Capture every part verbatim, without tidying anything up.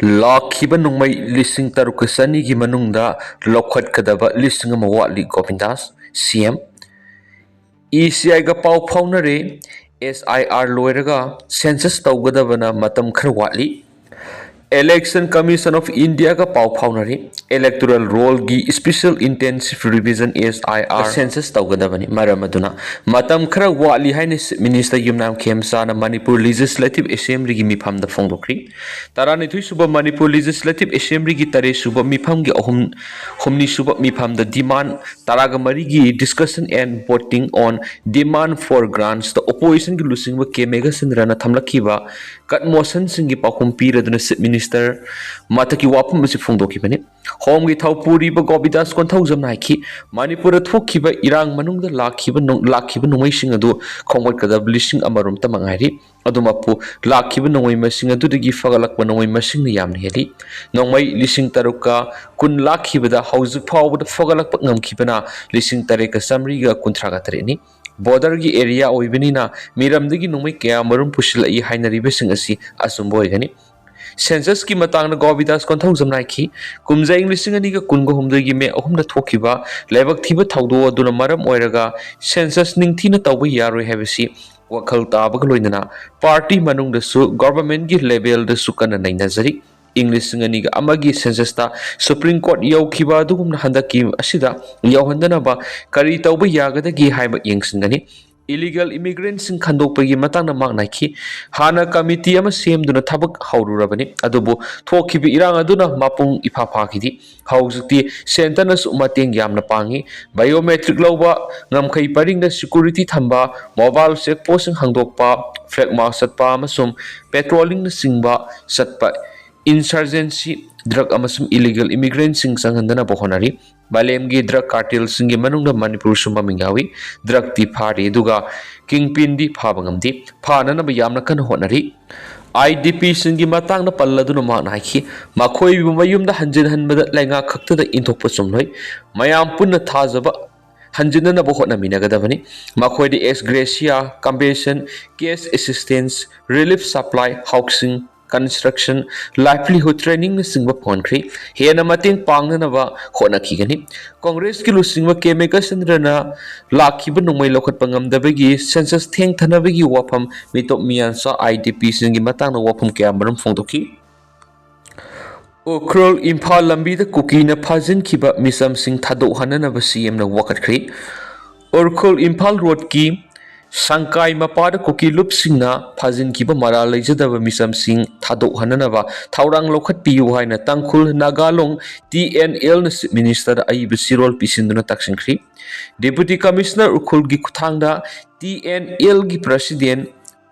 ꯂꯥꯛꯈꯤꯕ ꯅꯣꯡꯃꯩ ꯂꯤꯁꯤꯡ ꯇꯔꯨꯛꯀ ꯆꯅꯤꯒꯤ ꯃꯅꯨꯡꯗ ꯂꯧꯈꯠꯀꯗꯕ ꯂꯤꯁꯤꯡ ꯑꯃ ꯋꯥꯠꯂꯤ, ꯒꯣꯕꯤꯟꯗꯥꯁ꯫ ꯁꯤ ꯑꯦꯝ ꯏ ꯁꯤ ꯑꯥꯏꯒ ꯄꯥꯎ ꯐꯥꯎꯅꯔꯦ꯫ ꯑꯦꯁ ꯑꯥꯏ ꯑꯥꯔ ꯂꯣꯏꯔꯒ ꯁꯦꯟꯁꯁ ꯇꯧꯒꯗꯕꯅ ꯃꯇꯝ ꯈꯔ ꯋꯥꯠꯂꯤ꯫ Election Commission of Indiaꯒ ꯄꯥꯎ ꯐꯥꯎꯅꯔꯤ꯫ Electoral rollꯒꯤ special intensive revision, S I R, census ꯇꯧꯒꯗꯕꯅꯤ꯫ ꯃꯔꯝ ꯑꯗꯨꯅ ꯃꯇꯝ ꯈꯔ ꯋꯥꯠꯂꯤ ꯍꯥꯏꯅ Chief Minister ꯌꯨꯝꯅꯥꯝ ꯈꯦꯝꯆꯥꯅ ꯃꯅꯤꯄꯨꯔ Legislative Assemblyꯒꯤ ꯃꯤꯐꯝꯗ ꯐꯣꯡꯗꯣꯛꯈ꯭ꯔꯤ꯫ ꯇꯔꯥꯅꯤꯊꯣꯏ ꯁꯨꯕ ꯃꯅꯤꯄꯨꯔ Legislative Assemblyꯒꯤ ꯇꯔꯦꯠ ꯁꯨꯕ ꯃꯤꯐꯝꯒꯤ ꯑꯍꯨꯝ, ꯍꯨꯝꯅꯤ ꯁꯨꯕ ꯃꯤꯐꯝꯗ demand ꯇꯔꯥꯒ ꯃꯔꯤꯒꯤ discussion and voting on demand for grantsꯇ oppositionꯒꯤ ꯂꯨꯆꯤꯡꯕ ꯀꯦ ꯃꯦꯘꯆꯟꯗ꯭ꯔꯅ ꯊꯝꯂꯛꯈꯤꯕ cut motionꯁꯤꯡꯒꯤ ꯄꯥꯎꯈꯨꯝ ꯄꯤꯔꯗꯨꯅ Chief Minister ꯃꯊꯛꯀꯤ ꯋꯥꯐꯝ ꯑꯁꯤ ꯐꯣꯡꯗꯣꯛꯈꯤꯕꯅꯤ꯫ ꯍꯣꯝꯒꯤ ꯊꯧ ꯄꯨꯔꯤꯕ ꯒꯣꯕꯤꯗꯥꯁ ꯀꯣꯟꯊꯧꯖꯝꯅ ꯍꯥꯏꯈꯤ, ꯃꯅꯤꯄꯨꯔꯗ ꯊꯣꯛꯈꯤꯕ ꯏꯔꯥꯡ ꯃꯅꯨꯡꯗ ꯂꯥꯛꯈꯤꯕ ꯅꯣꯡ-, ꯂꯥꯛꯈꯤꯕ ꯅꯣꯡꯃꯩꯁꯤꯡ ꯑꯗꯨ ꯈꯣꯝꯒꯠꯀꯗꯕ ꯂꯤꯁꯤꯡ ꯑꯃꯔꯣꯝꯇ ꯃꯉꯥꯏꯔꯤ꯫ ꯑꯗꯨꯃꯛꯄꯨ ꯂꯥꯛꯈꯤꯕ ꯅꯣꯡꯃꯩ ꯃꯁꯤꯡ ꯑꯗꯨꯗꯒꯤ ꯐꯒꯠꯂꯛꯄ ꯅꯣꯡꯃꯩ ꯃꯁꯤꯡꯅ ꯌꯥꯝꯅ ꯍꯦꯜꯂꯤ꯫ ꯅꯣꯡꯃꯩ ꯂꯤꯁꯤꯡ ꯇꯔꯨꯛꯀ ꯀꯨꯟ ꯂꯥꯛꯈꯤꯕꯗ ꯍꯧꯖꯤꯛ ꯐꯥꯎꯕꯗ ꯐꯒꯠꯂꯛꯄ ꯉꯝꯈꯤꯕꯅ ꯂꯤꯁꯤꯡ ꯇꯔꯦꯠꯀ ꯆꯥꯃꯔꯤꯒ ꯀꯨꯟꯊ꯭ꯔꯥꯒ ꯇꯔꯦꯠꯅꯤ꯫ Borderꯒꯤ area ꯑꯣꯏꯕꯅꯤꯅ ꯃꯤꯔꯝꯗꯒꯤ ꯅꯣꯡꯃꯩ ꯀꯌꯥ ꯃꯔꯨꯝ ꯄꯨꯁꯤꯜꯂꯛꯏ ꯍꯥꯏꯅꯔꯤꯕꯁꯤꯡ ꯑꯁꯤ ꯑꯆꯨꯝꯕ ꯑꯣꯏꯒꯅꯤ꯫ Censusꯀꯤ ꯃꯇꯥꯡꯗ ꯒꯣꯕꯤꯗꯥꯁ ꯀꯣꯟꯊꯧꯖꯝꯅ ꯍꯥꯏꯈꯤ, ꯀꯨꯝꯖꯥ ꯏꯪ ꯂꯤꯁꯤꯡ ꯑꯅꯤꯒ ꯀꯨꯟꯒ ꯍꯨꯝꯗꯣꯏꯒꯤ ꯃꯦ ꯑꯍꯨꯝꯗ ꯊꯣꯛꯈꯤꯕ ꯂꯥꯏꯕꯛ ꯊꯤꯕ ꯊꯧꯗꯣꯛ ꯑꯗꯨꯅ ꯃꯔꯝ ꯑꯣꯏꯔꯒ census ꯅꯤꯡꯊꯤꯅ ꯇꯧꯕ ꯌꯥꯔꯣꯏ ꯍꯥꯏꯕꯁꯤ ꯋꯥꯈꯜ ꯇꯥꯕꯒ ꯂꯣꯏꯅꯅ party ꯃꯅꯨꯡꯗꯁꯨ governmentꯀꯤ levelꯗꯁꯨ ꯀꯟꯅ ꯅꯩꯅꯖꯔꯤ꯫ ꯏꯪ ꯂꯤꯁꯤꯡ ꯑꯅꯤꯒ ꯑꯃꯒꯤ censusꯇ Supreme Court ꯌꯧꯈꯤꯕ ꯑꯗꯨꯒꯨꯝꯅ ꯍꯟꯗꯛꯀꯤ ꯑꯁꯤꯗ ꯌꯧꯍꯟꯗꯅꯕ ꯀꯔꯤ ꯇꯧꯕ ꯌꯥꯒꯗꯒꯦ ꯍꯥꯏꯕ ꯌꯦꯡꯁꯤꯟꯒꯅꯤ꯫ Illegal immigrantꯁꯤꯡ ꯈꯟꯗꯣꯛꯄꯒꯤ ꯃꯇꯥꯡꯗ ꯃꯍꯥꯛꯅ ꯍꯥꯏꯈꯤ, ꯍꯥꯟꯅ committee ꯑꯃ ꯁꯦꯝꯗꯨꯅ ꯊꯕꯛ ꯍꯧꯔꯨꯔꯕꯅꯤ, ꯑꯗꯨꯕꯨ ꯊꯣꯛꯈꯤꯕ ꯏꯔꯥꯡ ꯑꯗꯨꯅ ꯃꯄꯨꯡ ꯏꯐꯥ ꯐꯥꯈꯤꯗꯦ꯫ ꯍꯧꯖꯤꯛꯇꯤ centreꯅꯁꯨ ꯃꯇꯦꯡ ꯌꯥꯝꯅ ꯄꯥꯡꯏ꯫ Biometric ꯂꯧꯕ, ꯉꯝꯈꯩ ꯄꯔꯤꯡꯗ security ꯊꯝꯕ, mobile check postꯁꯤꯡ ꯍꯥꯡꯗꯣꯛꯄ, flag march ꯆꯠꯄ ꯑꯃꯁꯨꯡ patrollingꯅꯆꯤꯡꯕ ꯆꯠꯄ, insurgency, drug ꯑꯃꯁꯨꯡ illegal immigrantꯁꯤꯡ ꯆꯪꯍꯟꯗꯅꯕ ꯍꯣꯠꯅꯔꯤ꯫ ꯃꯥꯂꯦꯝꯒꯤ drug cartelꯁꯤꯡꯒꯤ ꯃꯅꯨꯡꯗ ꯃꯅꯤꯄꯨꯔꯁꯨ ꯃꯃꯤꯡ ꯌꯥꯎꯏ꯫ Drugꯇꯤ ꯐꯥꯔꯤ, ꯑꯗꯨꯒ kingpinꯗꯤ ꯐꯥꯕ ꯉꯝꯗꯦ꯫ ꯐꯥꯅꯅꯕ ꯌꯥꯝꯅ ꯀꯟꯅ ꯍꯣꯠꯅꯔꯤ꯫ IDPꯁꯤꯡꯒꯤ ꯃꯇꯥꯡꯗ ꯄꯜꯂꯗꯨꯅ ꯃꯍꯥꯛꯅ ꯍꯥꯏꯈꯤ, ꯃꯈꯣꯏꯕꯨ ꯃꯌꯨꯝꯗ ꯍꯟꯖꯤꯟꯍꯟꯕꯗ ꯂꯩꯉꯥꯛ ꯈꯛꯇꯗ ꯏꯟꯊꯣꯛꯄ ꯆꯨꯝꯂꯣꯏ꯫ ꯃꯌꯥꯝ ꯄꯨꯟꯅ ꯊꯥꯖꯕ ꯍꯟꯖꯤꯟꯅꯅꯕ ꯍꯣꯠꯅꯃꯤꯟꯅꯒꯗꯕꯅꯤ꯫ ꯃꯈꯣꯏꯗ ex gratia, compensation, cash assistance, relief supply, housing, construction, livelihood trainingꯅꯆꯤꯡꯕ ꯐꯪꯍꯟꯈ꯭ꯔꯤ꯫ ꯍꯦꯟꯅ ꯃꯇꯦꯡ ꯄꯥꯡꯅꯅꯕ ꯍꯣꯠꯅꯈꯤꯒꯅꯤ꯫ ꯀꯣꯡꯒ꯭ꯔꯦꯁꯀꯤ ꯂꯨꯆꯤꯡꯕ ꯀꯦ ꯃꯦꯘꯆꯟꯗ꯭ꯔꯅ ꯂꯥꯛꯈꯤꯕ ꯅꯣꯡꯃꯩ ꯂꯧꯈꯠꯄ ꯉꯝꯗꯕꯒꯤ census ꯊꯦꯡꯊꯅꯕꯒꯤ ꯋꯥꯐꯝ, ꯃꯤꯇꯣꯞ ꯃꯤꯌꯥꯟꯆꯥ IDPꯁꯤꯡꯒꯤ ꯃꯇꯥꯡꯗ ꯋꯥꯐꯝ ꯀꯌꯥ ꯃꯔꯨꯝ ꯐꯣꯡꯗꯣꯛꯈꯤ꯫ ꯎꯈ꯭ꯔꯨꯜ ꯏꯝꯐꯥꯜ ꯂꯝꯕꯤꯗ ꯀꯨꯀꯤꯅ ꯐꯥꯖꯤꯟꯈꯤꯕ ꯃꯤꯆꯝꯁꯤꯡ ꯊꯥꯗꯣꯛꯍꯟꯅꯅꯕ CMꯅ ꯋꯥꯀꯠꯈ꯭ꯔꯤ꯫ ꯎꯈ꯭ꯔꯨꯜ ꯏꯝꯐꯥꯜ ꯔꯣꯗꯀꯤ ꯁꯪꯀꯥꯏ ꯃꯄꯥꯗ ꯀꯨꯀꯤ ꯂꯨꯞꯁꯤꯡꯅ ꯐꯥꯖꯤꯟꯈꯤꯕ ꯃꯔꯥꯜ ꯂꯩꯖꯗꯕ ꯃꯤꯆꯝꯁꯤꯡ ꯊꯥꯗꯣꯛꯍꯟꯅꯅꯕ ꯊꯧꯔꯥꯡ ꯂꯧꯈꯠꯄꯤꯌꯨ ꯍꯥꯏꯅ ꯇꯥꯡꯈꯨꯜ ꯅꯥꯒꯥ ꯂꯣꯡ TNLꯅ Chief Ministerꯗ ꯑꯏꯕ ꯆꯦꯔꯣꯜ ꯄꯤꯁꯤꯟꯗꯨꯅ ꯇꯛꯁꯤꯟꯈ꯭ꯔꯤ꯫ Deputy Commissioner ꯎꯈ꯭ꯔꯨꯜꯒꯤ ꯈꯨꯠꯊꯥꯡꯗ TNLꯒꯤ President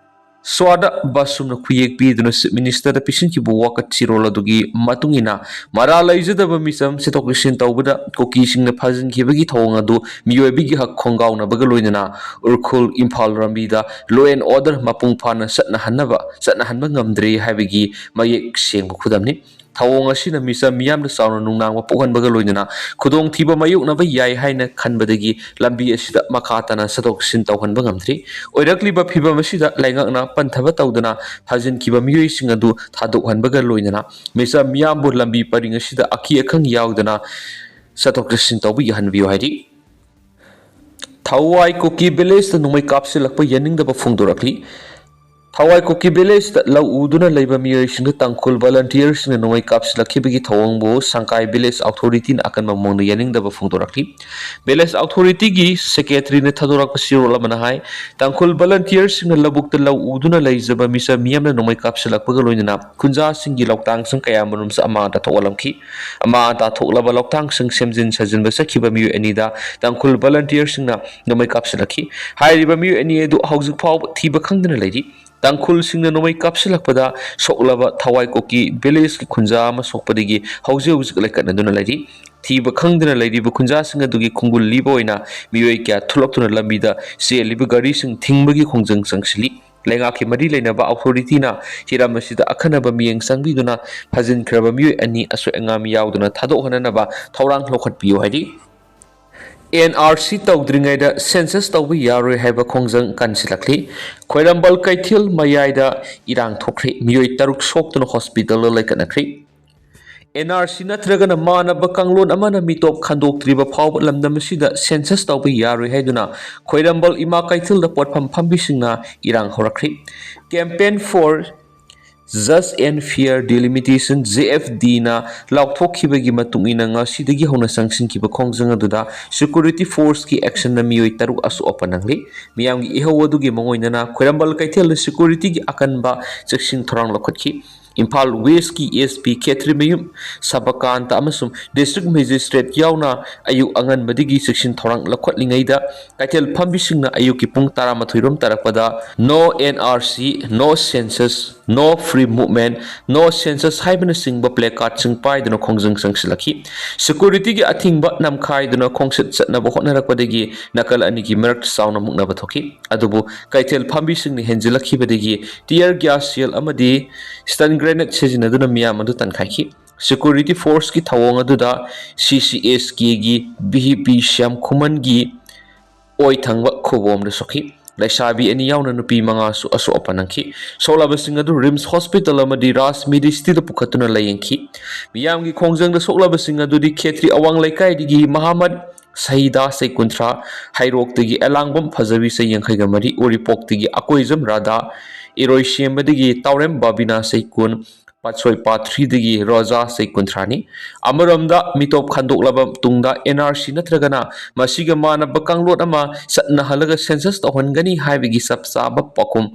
ꯁ꯭ꯋꯥꯗ ꯕꯥꯁꯨꯝꯅ ꯈꯨꯌꯦꯛ ꯄꯤꯗꯨꯅ Chief Ministerꯗ ꯄꯤꯁꯤꯟꯈꯤꯕ ꯋꯥꯀꯠ ꯆꯦꯔꯣꯜ ꯑꯗꯨꯒꯤ ꯃꯇꯨꯡ ꯏꯟꯅ, ꯃꯔꯥꯜ ꯂꯩꯖꯗꯕ ꯃꯤꯆꯝ ꯆꯠꯊꯣꯛ ꯆꯠꯁꯤꯟ ꯇꯧꯕꯗ ꯀꯨꯀꯤꯁꯤꯡꯅ ꯐꯥꯖꯤꯟꯈꯤꯕꯒꯤ ꯊꯧꯑꯣꯡ ꯑꯗꯨ ꯃꯤꯑꯣꯏꯕꯒꯤ ꯍꯛ ꯈꯣꯡꯒꯥꯎꯅꯕꯒ ꯂꯣꯏꯅꯅ ꯎꯈ꯭ꯔꯨꯜ ꯏꯝꯐꯥꯜ ꯂꯝꯕꯤꯗ law and order ꯃꯄꯨꯡ ꯐꯥꯅ ꯆꯠꯅꯍꯟꯅꯕ, ꯆꯠꯅꯍꯟꯕ ꯉꯝꯗ꯭ꯔꯦ ꯍꯥꯏꯕꯒꯤ ꯃꯌꯦꯛ ꯁꯦꯡꯕ ꯈꯨꯗꯝꯅꯤ꯫ ꯊꯧꯑꯣꯡ ꯑꯁꯤꯅ ꯃꯤꯆꯝ ꯃꯤꯌꯥꯝꯗ ꯆꯥꯎꯅ ꯅꯨꯡꯅꯥꯡꯕ ꯄꯣꯛꯍꯟꯕꯒ ꯂꯣꯏꯅꯅ ꯈꯨꯗꯣꯡꯊꯤꯕ ꯃꯥꯌꯣꯛꯅꯕ ꯌꯥꯏ ꯍꯥꯏꯅ ꯈꯟꯕꯗꯒꯤ ꯂꯝꯕꯤ ꯑꯁꯤꯗ ꯃꯈꯥ ꯇꯥꯅ ꯆꯠꯊꯣꯛ ꯆꯠꯁꯤꯟ ꯇꯧꯍꯟꯕ ꯉꯝꯗ꯭ꯔꯤ꯫ ꯑꯣꯏꯔꯛꯂꯤꯕ ꯐꯤꯚꯝ ꯑꯁꯤꯗ ꯂꯩꯉꯥꯛꯅ ꯄꯟꯊꯕ ꯇꯧꯗꯅ ꯐꯥꯖꯤꯟꯈꯤꯕ ꯃꯤꯑꯣꯏꯁꯤꯡ ꯑꯗꯨ ꯊꯥꯗꯣꯛꯍꯟꯕꯒ ꯂꯣꯏꯅꯅ ꯃꯤꯆꯝ ꯃꯤꯌꯥꯝꯕꯨ ꯂꯝꯕꯤ ꯄꯔꯤꯡ ꯑꯁꯤꯗ ꯑꯀꯤ ꯑꯈꯪ ꯌꯥꯎꯗꯅ ꯆꯠꯊꯣꯛ ꯆꯠꯁꯤꯟ ꯇꯧꯕ ꯌꯥꯍꯟꯕꯤꯌꯨ ꯍꯥꯏꯔꯤ꯫ ꯊꯋꯥꯏ ꯀꯨꯀꯤ villageꯇ ꯅꯣꯡꯃꯩ ꯀꯥꯞꯁꯤꯜꯂꯛꯄ ꯌꯥꯅꯤꯡꯗꯕ ꯐꯣꯡꯗꯣꯔꯛꯂꯤ꯫ ꯊꯋꯥꯏ ꯀꯨꯀꯤ villageꯇ ꯂꯧ ꯎꯗꯨꯅ ꯂꯩꯕ ꯃꯤꯑꯣꯏꯁꯤꯡꯗ ꯇꯥꯡꯈꯨꯜ volunteerꯁꯤꯡꯅ ꯅꯣꯡꯃꯩ ꯀꯥꯞꯁꯤꯜꯂꯛꯈꯤꯕꯒꯤ ꯊꯧꯑꯣꯡꯕꯨ ꯁꯪꯀꯥꯏ village authorityꯅ ꯑꯀꯟꯕ ꯃꯑꯣꯡꯗ ꯌꯥꯅꯤꯡꯗꯕ ꯐꯣꯡꯗꯣꯔꯛꯂꯤ꯫ Village authorityꯒꯤ secretaryꯅ ꯊꯥꯗꯣꯔꯛꯄ ꯆꯦꯔꯣꯜ ꯑꯃꯅ ꯍꯥꯏ, ꯇꯥꯡꯈꯨꯜ volunteerꯁꯤꯡꯅ ꯂꯧꯕꯨꯛꯇ ꯂꯧ ꯎꯗꯨꯅ ꯂꯩꯖꯕ ꯃꯤꯆꯝ ꯃꯤꯌꯥꯝꯅ ꯅꯣꯡꯃꯩ ꯀꯥꯞꯁꯤꯜꯂꯛꯄꯒ ꯂꯣꯏꯅꯅ ꯈꯨꯟꯖꯥꯁꯤꯡꯒꯤ ꯂꯧꯇꯥꯡꯁꯪ ꯀꯌꯥ ꯃꯔꯨꯝꯁꯨ ꯑꯃꯥꯡ ꯑꯇꯥ ꯊꯣꯛꯍꯜꯂꯝꯈꯤ꯫ ꯑꯃꯥꯡ ꯑꯇꯥ ꯊꯣꯛꯂꯕ ꯂꯧꯇꯥꯡꯁꯪ ꯁꯦꯝꯖꯤꯟ ꯁꯥꯖꯤꯟꯕ ꯆꯠꯈꯤꯕ ꯃꯤꯑꯣꯏ ꯑꯅꯤꯗ ꯇꯥꯡꯈꯨꯜ volunteerꯁꯤꯡꯅ ꯅꯣꯡꯃꯩ ꯀꯥꯞꯁꯤꯜꯂꯛꯈꯤ꯫ ꯍꯥꯏꯔꯤꯕ ꯃꯤꯑꯣꯏ ꯑꯅꯤ ꯑꯗꯨ ꯍꯧꯖꯤꯛ ꯐꯥꯎꯕ ꯊꯤꯕ ꯈꯪꯗꯅ ꯂꯩꯔꯤ꯫ ꯇꯥꯡꯈꯨꯜꯁꯤꯡꯅ ꯅꯣꯡꯃꯩ ꯀꯥꯞꯁꯤꯜꯂꯛꯄꯗ ꯁꯣꯛꯂꯕ ꯊꯋꯥꯏ ꯀꯨꯀꯤ villageꯀꯤ ꯈꯨꯟꯖꯥ ꯑꯃ ꯁꯣꯛꯄꯗꯒꯤ ꯍꯧꯖꯤꯛ ꯍꯧꯖꯤꯛ ꯂꯩꯀꯠꯅꯗꯨꯅ ꯂꯩꯔꯤ꯫ ꯊꯤꯕ ꯈꯪꯗꯅ ꯂꯩꯔꯤꯕ ꯈꯨꯟꯖꯥꯁꯤꯡ ꯑꯗꯨꯒꯤ ꯈꯣꯡꯒꯨꯜ ꯂꯤꯕ ꯑꯣꯏꯅ ꯃꯤꯑꯣꯏ ꯀꯌꯥ ꯊꯣꯛꯂꯛꯇꯨꯅ ꯂꯝꯕꯤꯗ ꯆꯦꯜꯂꯤꯕ ꯒꯥꯔꯤꯁꯤꯡ ꯊꯤꯡꯕꯒꯤ ꯈꯣꯡꯖꯪ ꯆꯪꯁꯤꯜꯂꯤ꯫ ꯂꯩꯉꯥꯛꯀꯤ ꯃꯔꯤ ꯂꯩꯅꯕ authorityꯅ ꯍꯤꯔꯝ ꯑꯁꯤꯗ ꯑꯈꯟꯅꯕ ꯃꯤꯠꯌꯦꯡ ꯆꯪꯕꯤꯗꯨꯅ ꯐꯥꯖꯤꯟꯈ꯭ꯔꯕ ꯃꯤꯑꯣꯏ ꯑꯅꯤ ꯑꯁꯣꯏ ꯑꯉꯥꯝ ꯌꯥꯎꯗꯅ ꯊꯥꯗꯣꯛꯍꯟꯅꯅꯕ ꯊꯧꯔꯥꯡ ꯂꯧꯈꯠꯄꯤꯌꯨ ꯍꯥꯏꯔꯤ꯫ ꯑꯦꯟ ꯑꯥꯔ ꯁꯤ ꯇꯧꯗ꯭ꯔꯤꯉꯩꯗ ꯁꯦꯟꯁꯁ ꯇꯧꯕ ꯌꯥꯔꯣꯏ ꯍꯥꯏꯕ ꯈꯣꯡꯖꯪ ꯀꯟꯁꯤꯜꯂꯛꯂꯤ꯫ ꯈ꯭ꯋꯥꯏꯔꯝꯕꯜ ꯀꯩꯊꯦꯜ ꯃꯌꯥꯏꯗ ꯏꯔꯥꯡ ꯊꯣꯛꯈ꯭ꯔꯦ꯫ ꯃꯤꯑꯣꯏ ꯇꯔꯨꯛ ꯁꯣꯛꯇꯨꯅ ꯍꯣꯁꯄꯤꯇꯥꯜꯗ ꯂꯩꯈꯠꯅꯈ꯭ꯔꯦ꯫ ꯑꯦꯟ ꯑꯥꯔ ꯁꯤ ꯅꯠꯇ꯭ꯔꯒꯅ ꯃꯥꯟꯅꯕ ꯀꯥꯡꯂꯣꯟ ꯑꯃꯅ ꯃꯤꯇꯣꯞ ꯈꯟꯗꯣꯛꯇ꯭ꯔꯤꯕ ꯐꯥꯎꯕ ꯂꯝꯗꯝ ꯑꯁꯤꯗ ꯁꯦꯟꯁꯁ ꯇꯧꯕ ꯌꯥꯔꯣꯏ ꯍꯥꯏꯗꯨꯅ ꯈ꯭ꯋꯥꯏꯔꯝꯕꯜ ꯏꯃꯥ ꯀꯩꯊꯦꯜꯗ ꯄꯣꯠꯐꯝ ꯐꯝꯕꯤꯁꯤꯡꯅ ꯏꯔꯥꯡ ꯍꯧꯔꯛꯈ꯭ꯔꯤ꯫ Campaign for Just and Fair Delimitation, J F ꯗꯤꯅ ꯂꯥꯎꯊꯣꯛꯈꯤꯕꯒꯤ ꯃꯇꯨꯡ ꯏꯟꯅ ꯉꯁꯤꯗꯒꯤ ꯍꯧꯅ ꯆꯪꯁꯤꯟꯈꯤꯕ ꯈꯣꯡꯖꯪ ꯑꯗꯨꯗ ꯁꯦꯀ꯭ꯌꯨꯔꯤꯇꯤ ꯐꯣꯔꯁꯀꯤ ꯑꯦꯛꯁꯟꯅ ꯃꯤꯑꯣꯏ ꯇꯔꯨꯛ ꯑꯁꯣꯛ ꯑꯄꯟ ꯅꯪꯂꯤ꯫ ꯃꯤꯌꯥꯝꯒꯤ ꯏꯍꯧ ꯑꯗꯨꯒꯤ ꯃꯇꯨꯡ ꯏꯟꯅ ꯈ꯭ꯋꯥꯏꯔꯝꯕꯜ ꯀꯩꯊꯦꯜꯗ ꯁꯦꯀ꯭ꯌꯨꯔꯤꯇꯤꯒꯤ ꯑꯀꯟꯕ ꯆꯦꯛꯁꯤꯟ ꯊꯧꯔꯥꯡ ꯂꯧꯈꯠꯈꯤ꯫ ꯏꯝꯐꯥꯜ ꯋꯦꯁꯀꯤ ꯑꯦꯁ ꯄꯤ ꯈꯦꯇ꯭ꯔꯤꯃꯌꯨꯝ ꯁꯕꯀꯥꯟꯇ ꯑꯃꯁꯨꯡ ꯗꯤꯁꯇ꯭ꯔꯤꯛ ꯃꯦꯖꯤꯁꯇ꯭ꯔꯦꯠ ꯌꯥꯎꯅ ꯑꯌꯨꯛ ꯑꯉꯟꯕꯗꯒꯤ ꯆꯦꯛꯁꯤꯟ ꯊꯧꯔꯥꯡ ꯂꯧꯈꯠꯂꯤꯉꯩꯗ ꯀꯩꯊꯦꯜ ꯐꯝꯕꯤꯁꯤꯡꯅ ꯑꯌꯨꯛꯀꯤ ꯄꯨꯡ ꯇꯔꯥꯃꯥꯊꯣꯏ ꯔꯣꯝ ꯇꯥꯔꯛꯄꯗ "No N R C, No Census, No Free Movement, No Census" ꯍꯥꯏꯕꯅꯆꯤꯡꯕ ꯄ꯭ꯂꯦ ꯀꯥꯔꯗꯁꯤꯡ ꯄꯥꯏꯗꯨꯅ ꯈꯣꯡꯖꯪ ꯆꯪꯁꯤꯜꯂꯛꯈꯤ꯫ ꯁꯦꯀ꯭ꯌꯨꯔꯤꯇꯤꯒꯤ ꯑꯊꯤꯡꯕ ꯅꯝꯈꯥꯏꯗꯨꯅ ꯈꯣꯡꯆꯠ ꯆꯠꯅꯕ ꯍꯣꯠꯅꯔꯛꯄꯗꯒꯤ ꯅꯥꯀꯜ ꯑꯅꯤꯒꯤ ꯃꯔꯛꯇ ꯆꯥꯎꯅ ꯃꯨꯛꯅꯕ ꯊꯣꯛꯈꯤ꯫ ꯑꯗꯨꯕꯨ ꯀꯩꯊꯦꯜ ꯐꯝꯕꯤꯁꯤꯡꯅ ꯍꯦꯟꯖꯤꯜꯂꯛꯈꯤꯕꯗꯒꯤ tear gas shell ꯑꯃꯗꯤ stun grenade ꯁꯤꯖꯤꯟꯅꯗꯨꯅ ꯃꯤꯌꯥꯝ ꯑꯗꯨ ꯇꯥꯟꯈꯥꯏꯈꯤ꯫ ꯁꯦꯀ꯭ꯌꯨꯔꯤꯇꯤ ꯐꯣꯔꯁꯀꯤ ꯊꯧꯑꯣꯡ ꯑꯗꯨꯗ ꯁꯤ C S ꯀꯦꯒꯤ V P Shyam ꯈꯨꯃꯟꯒꯤ ꯑꯣꯏ ꯊꯪꯕ ꯈꯨꯕꯣꯝꯗ ꯁꯣꯛꯈꯤ꯫ ꯂꯩꯁꯥꯕꯤ ꯑꯅꯤ ꯌꯥꯎꯅ ꯅꯨꯄꯤ ꯃꯉꯥꯁꯨ ꯑꯁꯣꯛ ꯑꯄꯟ ꯅꯪꯈꯤ꯫ ꯁꯣꯛꯂꯕꯁꯤꯡ ꯑꯗꯨ ꯔꯤꯝꯁ ꯍꯣꯁꯄꯤꯇꯥꯜ ꯑꯃꯗꯤ ꯔꯥꯖ ꯃꯤꯗꯤꯁꯤꯇꯤꯗ ꯄꯨꯈꯠꯇꯨꯅ ꯂꯥꯌꯦꯡꯈꯤ꯫ ꯃꯤꯌꯥꯝꯒꯤ ꯈꯣꯡꯖꯪꯗ ꯁꯣꯛꯂꯕꯁꯤꯡ ꯑꯗꯨꯗꯤ ꯈꯦꯇ꯭ꯔꯤ ꯑꯋꯥꯡ ꯂꯩꯀꯥꯏꯗꯒꯤ ꯃꯍꯥꯃꯠ ꯁꯍꯤꯗꯥ ꯆꯍꯤ ꯀꯨꯟꯊ꯭ꯔꯥ, ꯍꯩꯔꯣꯛꯇꯒꯤ ꯑꯦꯂꯥꯡꯕꯝ ꯐꯖꯕꯤ ꯆꯍꯤ ꯌꯥꯡꯈꯩꯒ ꯃꯔꯤ, ꯎꯔꯤꯄꯣꯛꯇꯒꯤ ꯑꯀꯣꯏꯖꯝ ꯔꯥꯙꯥ, ꯏꯔꯣꯏꯁꯦꯝꯕꯗꯒꯤ ꯇꯥꯎꯔꯦꯝ ꯕꯥꯕꯤꯅꯥ ꯆꯍꯤ ꯀꯨꯟ, ꯄꯥꯠꯁꯣꯏ ꯄꯥꯊ꯭ꯔꯤꯗꯒꯤ ꯔꯣꯖꯥ ꯆꯍꯤ ꯀꯨꯟꯊ꯭ꯔꯥꯅꯤ꯫ ꯑꯃꯔꯣꯝꯗ ꯃꯤꯇꯣꯞ ꯈꯟꯗꯣꯛꯂꯕ ꯇꯨꯡꯗ ꯑꯦꯟ ꯑꯥꯔ ꯁꯤ ꯅꯠꯇ꯭ꯔꯒꯅ ꯃꯁꯤꯒ ꯃꯥꯟꯅꯕ ꯀꯥꯡꯂꯣꯟ ꯑꯃ ꯆꯠꯅꯍꯜꯂꯒ ꯁꯦꯟꯁꯁ ꯇꯧꯍꯟꯒꯅꯤ ꯍꯥꯏꯕꯒꯤ ꯆꯞ ꯆꯥꯕ ꯄꯥꯎꯈꯨꯝ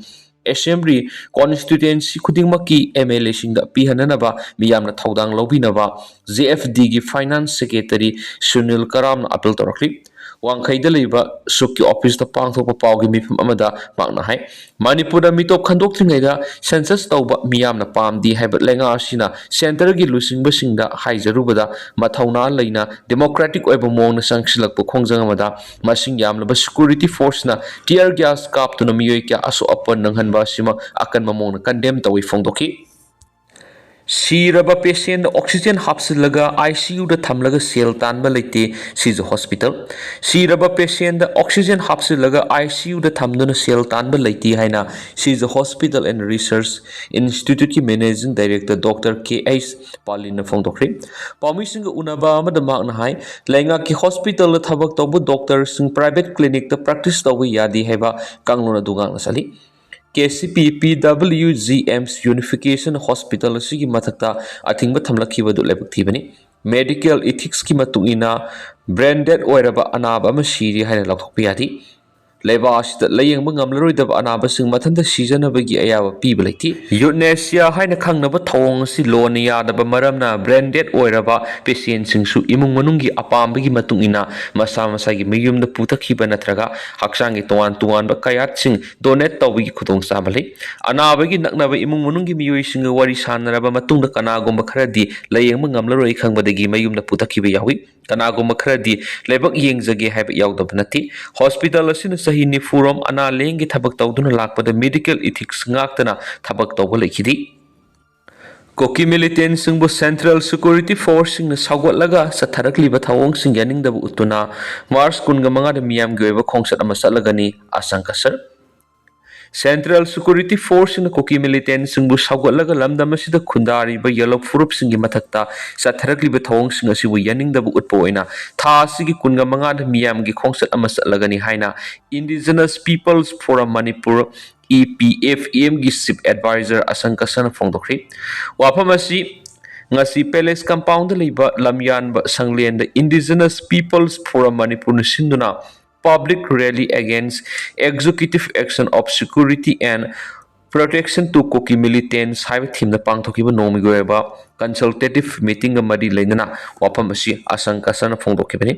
ꯑꯦꯁꯦꯝꯕ꯭ꯂꯤ ꯀꯣꯟꯁꯇꯤꯇ꯭ꯌꯨꯑꯦꯟꯁꯤ ꯈꯨꯗꯤꯡꯃꯛꯀꯤ ꯑꯦꯝ ꯑꯦꯜ ꯑꯦꯁꯤꯡꯗ ꯄꯤꯍꯟꯅꯅꯕ ꯃꯤꯌꯥꯝꯅ ꯊꯧꯗꯥꯡ ꯂꯧꯕꯤꯅꯕ ꯖꯦ ꯑꯦꯐ ꯗꯤꯒꯤ ꯐꯥꯏꯅꯥꯟꯁ ꯁꯦꯀ꯭ꯔꯦꯇꯔꯤ ꯁꯨꯅꯤꯜ ꯀꯔꯥꯝꯅ ꯑꯥꯄꯤꯜ ꯇꯧꯔꯛꯂꯤ꯫ ꯋꯥꯡꯈꯩꯗ ꯂꯩꯕ ꯁꯨꯛꯀꯤ ꯑꯣꯐꯤꯁꯇ ꯄꯥꯡꯊꯣꯛꯄ ꯄꯥꯎꯒꯤ ꯃꯤꯐꯝ ꯑꯃꯗ ꯃꯍꯥꯛꯅ ꯍꯥꯏ, ꯃꯅꯤꯄꯨꯔꯗ ꯃꯤꯇꯣꯞ ꯈꯟꯗꯣꯛꯇ꯭ꯔꯤꯉꯩꯗ ꯁꯦꯟꯁꯁ ꯇꯧꯕ ꯃꯤꯌꯥꯝꯅ ꯄꯥꯝꯗꯦ ꯍꯥꯏꯕ ꯂꯩꯉꯥꯛ ꯑꯁꯤꯅ ꯁꯦꯟꯇꯔꯒꯤ ꯂꯨꯆꯤꯡꯕꯁꯤꯡꯗ ꯍꯥꯏꯖꯔꯨꯕꯗ ꯃꯊꯧꯅꯥ ꯂꯩꯅ ꯗꯦꯃꯣꯀ꯭ꯔꯦꯇꯤꯛ ꯑꯣꯏꯕ ꯃꯑꯣꯡꯗ ꯆꯪꯁꯤꯜꯂꯛꯄ ꯈꯣꯡꯖꯪ ꯑꯃꯗ ꯃꯁꯤꯡ ꯌꯥꯝꯂꯕ ꯁꯦꯀ꯭ꯌꯨꯔꯤꯇꯤ ꯐꯣꯔꯁꯅ tear gas ꯀꯥꯞꯇꯨꯅ ꯃꯤꯑꯣꯏ ꯀꯌꯥ ꯑꯁꯣꯛ ꯑꯄꯟ ꯅꯪꯍꯟꯕ ꯑꯁꯤꯃꯛ ꯑꯀꯟꯕ ꯃꯑꯣꯡꯗ ꯀꯟꯗꯦꯝ ꯇꯧꯏ ꯐꯣꯡꯗꯣꯛꯈꯤ꯫ ꯁꯤꯔꯕ ꯄꯦꯁꯦꯟꯗ ꯑꯣꯛꯁꯤꯖꯦꯟ ꯍꯥꯞꯆꯤꯜꯂꯒ ꯑꯥꯏ ꯁꯤ ꯌꯨꯗ ꯊꯝꯂꯒ ꯁꯦꯜ ꯇꯥꯟꯕ ꯂꯩꯇꯦ, ꯁꯤꯖ ꯍꯣꯁꯄꯤꯇꯥꯜ꯫ ꯁꯤꯔꯕ ꯄꯦꯁꯦꯟꯗ ꯑꯣꯛꯁꯤꯖꯦꯟ ꯍꯥꯞꯆꯤꯜꯂꯒ ꯑꯥꯏ ꯁꯤ ꯌꯨꯗ ꯊꯝꯗꯨꯅ ꯁꯦꯜ ꯇꯥꯟꯕ ꯂꯩꯇꯦ ꯍꯥꯏꯅ ꯁꯤꯖ ꯍꯣꯁꯄꯤꯇꯥꯜ ꯑꯦꯟ ꯔꯤꯁꯔꯁ ꯏꯟꯁꯇꯤꯇ꯭ꯌꯨꯠꯀꯤ managing director doctor K H ꯄꯥꯂꯤꯟꯅ ꯐꯣꯡꯗꯣꯛꯈ꯭ꯔꯦ꯫ ꯄꯥꯎꯃꯤꯁꯤꯡꯒ ꯎꯅꯕ ꯑꯃꯗ ꯃꯍꯥꯛꯅ ꯍꯥꯏ, ꯂꯩꯉꯥꯛꯀꯤ ꯍꯣꯁꯄꯤꯇꯥꯜꯗ ꯊꯕꯛ ꯇꯧꯕ ꯗꯣꯛꯇꯔꯁꯤꯡ ꯄ꯭ꯔꯥꯏꯚꯦꯠ ꯀ꯭ꯂꯤꯅꯤꯛꯇ ꯄ꯭ꯔꯦꯛꯇꯤꯁ ꯇꯧꯕ ꯌꯥꯗꯦ ꯍꯥꯏꯕ ꯀꯥꯡꯂꯣꯟ ꯑꯗꯨ ꯉꯥꯛꯅ ꯆꯠꯂꯤ꯫ ꯀꯦ ꯁꯤ ꯄꯤ ꯄꯤ ꯗꯕ꯭ꯂꯤꯎ ꯖꯤ ꯑꯦꯝꯁ ꯌꯨꯅꯤꯐꯤꯀꯦꯁꯟ ꯍꯣꯁꯄꯤꯇꯥꯜ ꯑꯁꯤꯒꯤ ꯃꯊꯛꯇ ꯑꯊꯤꯡꯕ ꯊꯝꯂꯛꯈꯤꯕ ꯑꯗꯨ ꯂꯥꯏꯕꯛ ꯊꯤꯕꯅꯤ꯫ ꯃꯦꯗꯤꯀꯦꯜ ꯏꯊꯤꯛꯁꯀꯤ ꯃꯇꯨꯡ ꯏꯟꯅ, ꯕ꯭ꯔꯦꯟ ꯗꯦꯗ ꯑꯣꯏꯔꯕ ꯑꯅꯥꯕ ꯑꯃ ꯁꯤꯔꯦ ꯍꯥꯏꯅ ꯂꯥꯎꯊꯣꯛꯄ ꯌꯥꯗꯦ꯫ ꯂꯩꯕꯥꯛ ꯑꯁꯤꯗ ꯂꯥꯌꯦꯡꯕ ꯉꯝꯂꯔꯣꯏꯗꯕ ꯑꯅꯥꯕꯁꯤꯡ ꯃꯊꯟꯇ ꯁꯤꯖꯅꯕꯒꯤ ꯑꯌꯥꯕ ꯄꯤꯕ ꯂꯩꯇꯦ꯫ ꯌꯨꯊꯅꯦꯁꯤꯌꯥ ꯍꯥꯏꯅ ꯈꯪꯅꯕ ꯊꯧꯑꯣꯡ ꯑꯁꯤ ꯂꯣꯅ ꯌꯥꯗꯕ ꯃꯔꯝꯅ ꯕ꯭ꯔꯦꯟ ꯗꯦꯗ ꯑꯣꯏꯔꯕ ꯄꯦꯁꯦꯟꯁꯤꯡꯁꯨ ꯏꯃꯨꯡ ꯃꯅꯨꯡꯒꯤ ꯑꯄꯥꯝꯕꯒꯤ ꯃꯇꯨꯡ ꯏꯟꯅ ꯃꯁꯥ ꯃꯁꯥꯒꯤ ꯃꯌꯨꯝꯗ ꯄꯨꯊꯈꯤꯕ ꯅꯠꯇ꯭ꯔꯒ ꯍꯛꯆꯥꯡꯒꯤ ꯇꯣꯉꯥꯟ ꯇꯣꯉꯥꯟꯕ ꯀꯌꯥꯠꯁꯤꯡ ꯗꯣꯅꯦꯠ ꯇꯧꯕꯒꯤ ꯈꯨꯗꯣꯡꯆꯥꯕ ꯂꯩ꯫ ꯑꯅꯥꯕꯒꯤ ꯅꯛꯅꯕ ꯏꯃꯨꯡ ꯃꯅꯨꯡꯒꯤ ꯃꯤꯑꯣꯏꯁꯤꯡꯒ ꯋꯥꯔꯤ ꯁꯥꯟꯅꯔꯕ ꯃꯇꯨꯡꯗ ꯀꯅꯥꯒꯨꯝꯕ ꯈꯔꯗꯤ ꯂꯥꯌꯦꯡꯕ ꯉꯝꯂꯔꯣꯏ ꯈꯪꯕꯗꯒꯤ ꯃꯌꯨꯝꯗ ꯄꯨꯊꯈꯤꯕ ꯌꯥꯎꯏ꯫ ꯀꯅꯥꯒꯨꯝꯕ ꯈꯔꯗꯤ ꯂꯥꯏꯕꯛ ꯌꯦꯡꯖꯒꯦ ꯍꯥꯏꯕ ꯌꯥꯎꯗꯕ ꯅꯠꯇꯦ꯫ ꯍꯣꯁꯄꯤꯇꯥꯜ ꯑꯁꯤꯅ ꯆꯍꯤ ꯅꯤꯐꯨꯔꯣꯝ ꯑꯅꯥ ꯂꯥꯌꯦꯡꯒꯤ ꯊꯕꯛ ꯇꯧꯗꯨꯅ ꯂꯥꯛꯄꯗ ꯃꯦꯗꯤꯀꯦꯜ ꯏꯊꯤꯛꯁ ꯉꯥꯛꯇꯅ ꯊꯕꯛ ꯇꯧꯕ ꯂꯩꯈꯤꯗꯦ꯫ ꯀꯨꯀꯤ ꯃꯤꯂꯤꯇꯦꯟꯁꯤꯡꯕꯨ ꯁꯦꯟꯇ꯭ꯔꯦꯜ ꯁꯦꯀ꯭ꯌꯨꯔꯤꯇꯤ ꯐꯣꯔꯁꯁꯤꯡꯅ ꯁꯧꯒꯠꯂꯒ ꯆꯠꯊꯔꯛꯂꯤꯕ ꯊꯧꯑꯣꯡꯁꯤꯡ ꯌꯥꯅꯤꯡꯗꯕ ꯎꯠꯇꯨꯅ ꯃꯥꯔꯆ ꯀꯨꯟꯒ ꯃꯉꯥꯗ ꯃꯤꯌꯥꯝꯒꯤ ꯑꯣꯏꯕ ꯈꯣꯡꯆꯠ ꯑꯃ ꯆꯠꯂꯒꯅꯤ ꯑꯁꯪ ꯀꯁꯔ꯫ ꯁꯦꯟꯇ꯭ꯔꯦꯜ ꯁꯦꯀ꯭ꯌꯨꯔꯤꯇꯤ ꯐꯣꯔꯁꯁꯤꯡꯅ ꯀꯨꯀꯤ ꯃꯤꯂꯤꯇꯦꯟꯁꯤꯡꯕꯨ ꯁꯧꯒꯠꯂꯒ ꯂꯝꯗꯝ ꯑꯁꯤꯗ ꯈꯨꯟꯗꯥꯔꯤꯕ ꯌꯦꯜꯍꯧ ꯐꯨꯔꯨꯞꯁꯤꯡꯒꯤ ꯃꯊꯛꯇ ꯆꯠꯊꯔꯛꯂꯤꯕ ꯊꯧꯑꯣꯡꯁꯤꯡ ꯑꯁꯤꯕꯨ ꯌꯥꯅꯤꯡꯗꯕ ꯎꯠꯄ ꯑꯣꯏꯅ ꯊꯥ ꯑꯁꯤꯒꯤ ꯀꯨꯟꯒ ꯃꯉꯥꯗ ꯃꯤꯌꯥꯝꯒꯤ ꯈꯣꯡꯆꯠ ꯑꯃ ꯆꯠꯂꯒꯅꯤ ꯍꯥꯏꯅ Indigenous Peoples Forum Manipur, E P F ꯑꯦꯝꯒꯤ ꯆꯤꯐ ꯑꯦꯗꯚꯥꯏꯖꯔ ꯑꯁꯪ ꯀꯁꯅ ꯐꯣꯡꯗꯣꯛꯈ꯭ꯔꯤ꯫ ꯋꯥꯐꯝ ꯑꯁꯤ ꯉꯁꯤ ꯄꯦꯂꯦꯁ ꯀꯝꯄꯥꯎꯟꯗ ꯂꯩꯕ ꯂꯝꯌꯥꯟꯕ ꯁꯪꯂꯦꯟꯗ Indigenous Peoples Forum ꯃꯅꯤꯄꯨꯔꯅ ꯁꯤꯟꯗꯨꯅ Public Rally Against Executive Action of Security and Protection to Kuki Militants ꯍꯥꯏꯕ ꯊꯤꯝꯗ ꯄꯥꯡꯊꯣꯛꯈꯤꯕ ꯅꯣꯡꯃꯒꯤ ꯑꯣꯏꯕ ꯀꯟꯁꯜꯇꯦꯇꯤꯚ ꯃꯤꯇꯤꯡꯒ ꯃꯔꯤ ꯂꯩꯅꯅ ꯋꯥꯐꯝ ꯑꯁꯤ ꯑꯁꯪ ꯀꯁꯅ ꯐꯣꯡꯗꯣꯛꯈꯤꯕꯅꯤ꯫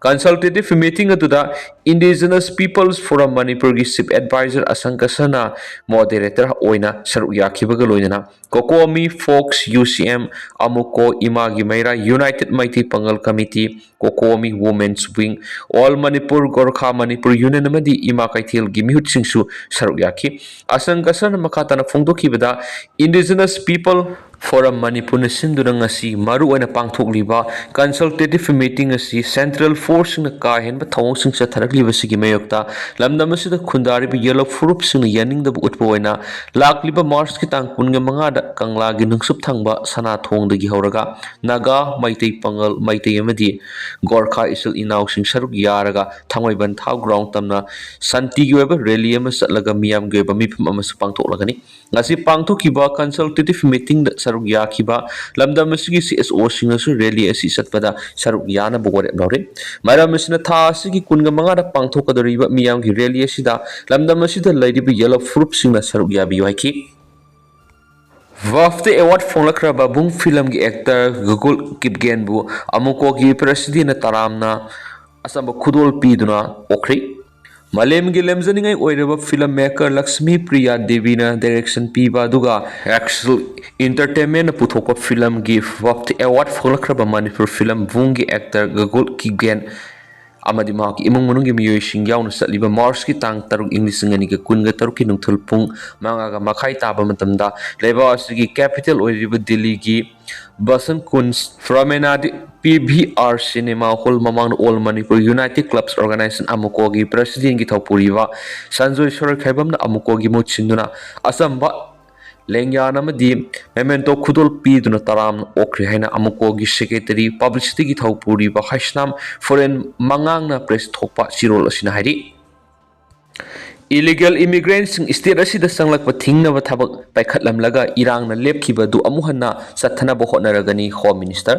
ꯀꯟꯁꯜꯇꯦꯇꯤꯚ ꯃꯤꯇꯤꯡ ꯑꯗꯨꯗ Indigenous Peoples Forum ꯃꯅꯤꯄꯨꯔꯒꯤ ꯆꯤꯐ ꯑꯦꯗꯚꯥꯏꯖꯔ ꯑꯁꯪ ꯀꯁꯅ ꯃꯣꯗꯦꯔꯦꯇꯔ ꯑꯣꯏꯅ ꯁꯔꯨꯛ ꯌꯥꯈꯤꯕꯒ ꯂꯣꯏꯅꯅ ꯀꯣꯀꯣꯃꯤ ꯐꯣꯛꯁ ꯌꯨ ꯁꯤ ꯑꯦꯝ, ꯑꯃꯨꯀꯣ, ꯏꯃꯥꯒꯤ ꯃꯩꯔꯥ, united Meitei Pangal committee, COCOMI women's wing, all Manipur Gorkha Manipur union ꯑꯃꯗꯤ ꯏꯃꯥ ꯀꯩꯊꯦꯜꯒꯤ ꯃꯤꯍꯨꯠꯁꯤꯡꯁꯨ ꯁꯔꯨꯛ ꯌꯥꯈꯤ꯫ ꯑꯁꯪ ꯀꯁꯅ ꯃꯈꯥ ꯇꯥꯅ ꯐꯣꯡꯗꯣꯛꯈꯤꯕꯗ, Indigenous People Forum ꯃꯅꯤꯄꯨꯔꯅ ꯁꯤꯟꯗꯨꯅ ꯉꯁꯤ ꯃꯔꯨꯑꯣꯏꯅ ꯄꯥꯡꯊꯣꯛꯂꯤꯕ consultative meeting ꯑꯁꯤ central forceꯁꯤꯡꯅ ꯀꯥ ꯍꯦꯟꯕ ꯊꯧꯑꯣꯡꯁꯤꯡ ꯆꯠꯊꯔꯛꯂꯤꯕꯁꯤꯒꯤ ꯃꯥꯌꯣꯛꯇ ꯂꯝꯗꯝ ꯑꯁꯤꯗ ꯈꯨꯟꯗꯥꯔꯤꯕ ꯌꯦꯜꯍꯧ ꯐꯨꯔꯨꯞꯁꯤꯡꯅ ꯌꯥꯅꯤꯡꯗꯕ ꯎꯠꯄ ꯑꯣꯏꯅ ꯂꯥꯛꯂꯤꯕ ꯃꯥꯔꯆꯀꯤ ꯇꯥꯡ ꯀꯨꯟꯒ ꯃꯉꯥꯗ ꯀꯪꯂꯥꯒꯤ ꯅꯨꯡꯁꯨꯞ ꯊꯪꯕ ꯁꯅꯥꯊꯣꯡꯗꯒꯤ ꯍꯧꯔꯒ ꯅꯥꯒꯥ, ꯃꯩꯇꯩ ꯄꯥꯉꯜ, ꯃꯩꯇꯩ ꯑꯃꯗꯤ ꯒꯣꯔꯈꯥ ꯏꯆꯤꯜ ꯏꯅꯥꯎꯁꯤꯡ ꯁꯔꯨꯛ ꯌꯥꯔꯒ ꯊꯥꯡꯃꯩꯕꯟ ꯊꯥꯎ ꯒ꯭ꯔꯥꯎꯟ ꯇꯝꯅ ꯁꯥꯟꯇꯤꯒꯤ ꯑꯣꯏꯕ ꯔꯦꯂꯤ ꯑꯃ ꯆꯠꯂꯒ ꯃꯤꯌꯥꯝꯒꯤ ꯑꯣꯏꯕ ꯃꯤꯐꯝ ꯑꯃꯁꯨ ꯄꯥꯡꯊꯣꯛꯂꯒꯅꯤ꯫ ꯉꯁꯤ ꯄꯥꯡꯊꯣꯛꯈꯤꯕ consultative meetingꯗ ꯁꯔꯨꯛ ꯌꯥꯈꯤꯕ ꯂꯝꯗꯝ ꯑꯁꯤꯒꯤ CSOꯁꯤꯡꯅꯁꯨ ꯔꯦꯂꯤ ꯑꯁꯤ ꯆꯠꯄꯗ ꯁꯔꯨꯛ ꯌꯥꯅꯕ ꯋꯥꯔꯦꯞ ꯂꯧꯔꯦ꯫ ꯃꯔꯝ ꯑꯁꯤꯅ ꯊꯥ ꯑꯁꯤꯒꯤ ꯀꯨꯟꯒ ꯃꯉꯥꯗ ꯄꯥꯡꯊꯣꯛꯀꯗꯧꯔꯤꯕ ꯃꯤꯌꯥꯝꯒꯤ ꯔꯦꯂꯤ ꯑꯁꯤꯗ ꯂꯝꯗꯝ ꯑꯁꯤꯗ ꯂꯩꯔꯤꯕ ꯌꯦꯜꯍꯧ ꯐꯨꯔꯨꯞꯁꯤꯡꯅ ꯁꯔꯨꯛ ꯌꯥꯕꯤꯌꯨ ꯍꯥꯏꯈꯤ꯫ BAFTA award ꯐꯪꯂꯛꯈ꯭ꯔꯕ ꯕꯨꯡ ꯐꯤꯂꯝꯒꯤ actor ꯒꯨꯒꯨꯜ ꯀꯤꯞꯒꯦꯟꯕꯨ ꯑꯃꯨꯀꯣꯒꯤ presidentꯅ ꯇꯔꯥꯝꯅ ꯑꯆꯝꯕ ꯈꯨꯗꯣꯜ ꯄꯤꯗꯨꯅ ꯑꯣꯛꯈ꯭ꯔꯤ꯫ ꯃꯥꯂꯦꯝꯒꯤ ꯂꯦꯝꯖꯅꯤꯡꯉꯥꯏ ꯑꯣꯏꯔꯕ film maker Lakshmi Priya ꯗꯦꯕꯤꯅ direction ꯄꯤꯕ ꯑꯗꯨꯒ Axel Entertainmentꯅ ꯄꯨꯊꯣꯛꯄ filmꯒꯤ BAFTA award ꯐꯪꯂꯛꯈ꯭ꯔꯕ Manipur film ꯕꯨꯡꯒꯤ actor Google Kipgen ꯑꯃꯗꯤ ꯃꯍꯥꯛꯀꯤ ꯏꯃꯨꯡ ꯃꯅꯨꯡꯒꯤ ꯃꯤꯑꯣꯏꯁꯤꯡ ꯌꯥꯎꯅ ꯆꯠꯂꯤꯕ ꯃꯥꯔꯆꯀꯤ ꯇꯥꯡ ꯇꯔꯨꯛ, ꯏꯪ ꯂꯤꯁꯤꯡ ꯑꯅꯤꯒ ꯀꯨꯟꯒ ꯇꯔꯨꯛꯀꯤ ꯅꯨꯡꯊꯤꯜ ꯄꯨꯡ ꯃꯉꯥꯒ ꯃꯈꯥꯏ ꯇꯥꯕ ꯃꯇꯝꯗ ꯂꯩꯕꯥꯛ ꯑꯁꯤꯒꯤ capital ꯑꯣꯏꯔꯤꯕ ꯗꯤꯜꯂꯤꯒꯤ ꯕꯁꯟ ꯀꯨꯟꯖ ꯄ꯭ꯔꯣꯃꯦꯅꯥꯗ PVR cinema hall ꯃꯃꯥꯡꯗ All Manipur United Clubs Organization ꯑꯃꯨꯀꯣꯒꯤ presidentꯀꯤ ꯊꯧꯄꯨꯔꯤꯕ Sanjoy ꯁꯣꯔꯣꯏꯈꯥꯏꯕꯝꯅ ꯑꯃꯨꯀꯣꯒꯤ ꯃꯍꯨꯠ ꯁꯤꯟꯗꯨꯅ ꯑꯆꯝꯕ ꯂꯦꯡꯌꯥꯟ ꯑꯃꯗꯤ memento ꯈꯨꯗꯣꯜ ꯄꯤꯗꯨꯅ ꯇꯔꯥꯝꯅ ꯑꯣꯛꯈ꯭ꯔꯦ ꯍꯥꯏꯅ ꯑꯃꯨꯀꯣꯒꯤ secretary publicityꯒꯤ ꯊꯧꯄꯨꯔꯤꯕ ꯍꯩꯁꯅꯥꯝ ꯐꯣꯔꯦꯟ ꯃꯉꯥꯡꯅ press ꯊꯣꯛꯄ ꯆꯦꯔꯣꯜ ꯑꯁꯤꯅ ꯍꯥꯏꯔꯤ꯫ Illegal immigrantꯁꯤꯡ state ꯑꯁꯤꯗ ꯆꯪꯂꯛꯄ ꯊꯤꯡꯅꯕ ꯊꯕꯛ ꯄꯥꯏꯈꯠꯂꯝꯂꯒ ꯏꯔꯥꯡꯅ ꯂꯦꯞꯈꯤꯕ ꯑꯗꯨ ꯑꯃꯨꯛ ꯍꯟꯅ ꯆꯠꯊꯅꯕ ꯍꯣꯠꯅꯔꯒꯅꯤ, Home Minister꯫